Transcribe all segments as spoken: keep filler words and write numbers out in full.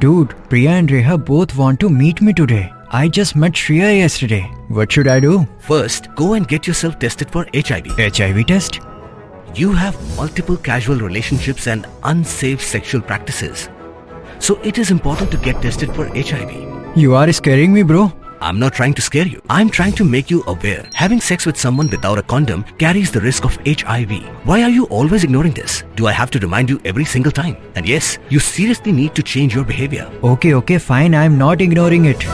Dude, Priya and Reha both want to meet me today. I just met Shreya yesterday. What should I do? First, go and get yourself tested for H I V. H I V test? You have multiple casual relationships and unsafe sexual practices. So it is important to get tested for H I V. You are scaring me, bro. I'm not trying to scare you. I'm trying to make you aware. Having sex with someone without a condom carries the risk of H I V. Why are you always ignoring this? Do I have to remind you every single time? And yes, you seriously need to change your behavior. Okay, okay, fine. I'm not ignoring it.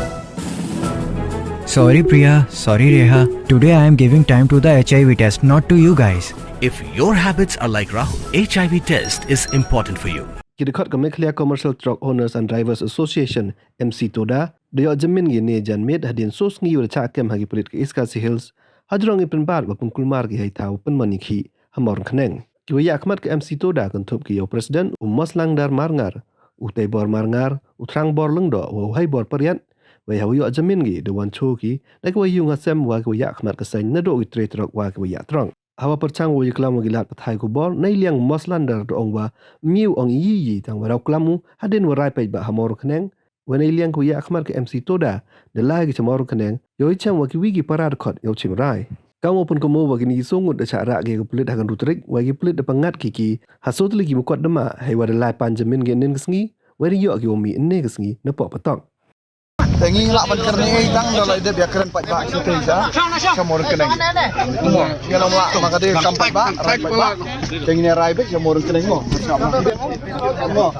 Sorry, Priya. Sorry, Reha. Today I am giving time to the H I V test, not to you guys. If your habits are like Rahul, H I V test is important for you. Ki dkhot ka Meghalaya Commercial Truck Owners and Drivers Association, M C TODA, da yoh jamin ki ne jan miet hadien soo sngi wa da chah kem ha ki pulit ka East Khasi Hills, hajrong i pynbat wa pynkulmar ki hei thaw pynman i khih ha Mawryngkneng. Ki wa yah khmat ka M C TODA kynthup ki ya u President u Moslangdar Marngar, u Teibor Marngar, u Thrangbor Lyngdoh wa u Heibor Pariat, wei ha wa yoh jamin ki da wan choo ki da ki wa yung ha sem wa ki wa yah khmat ka seng nadooh ki tre truck wa ki wa yah truck. Ha wa pyrchang wow yaklam wa ki lad pathai khubor, neiliang Moslangdar da ong wa ym ye u ong i yi yi tang wa daw klam u hadien wa rai paidbah ha Mawryngkneng. Wa neiliang ki wa yah khmat ka M C TODA da lai ki cha Mawryngkneng yow i chem wa kiwi ki para dkhot yow chim rai. Kam wow pynkynmoo wa kini ki soo ngut da chah rah ki ya ka pulit ha ka ynru tarik, wa ki pulit da pynngat ki ki ha soo tylli ki mukotduma, hei wa da lai pan jamin ki ynnin ka sngi, wei da yoh ki wow mih ynne ka sngi na poh patok. Te ngi lah ban kyrni ei tang da lai dep ya kren paidbah chi te ja cha Mawryngkneng. Mo, ngi lah ma ka de kam paidbah, rai paidbah. Te ngi ne rai bek cha Mawryngkneng mo. Mo.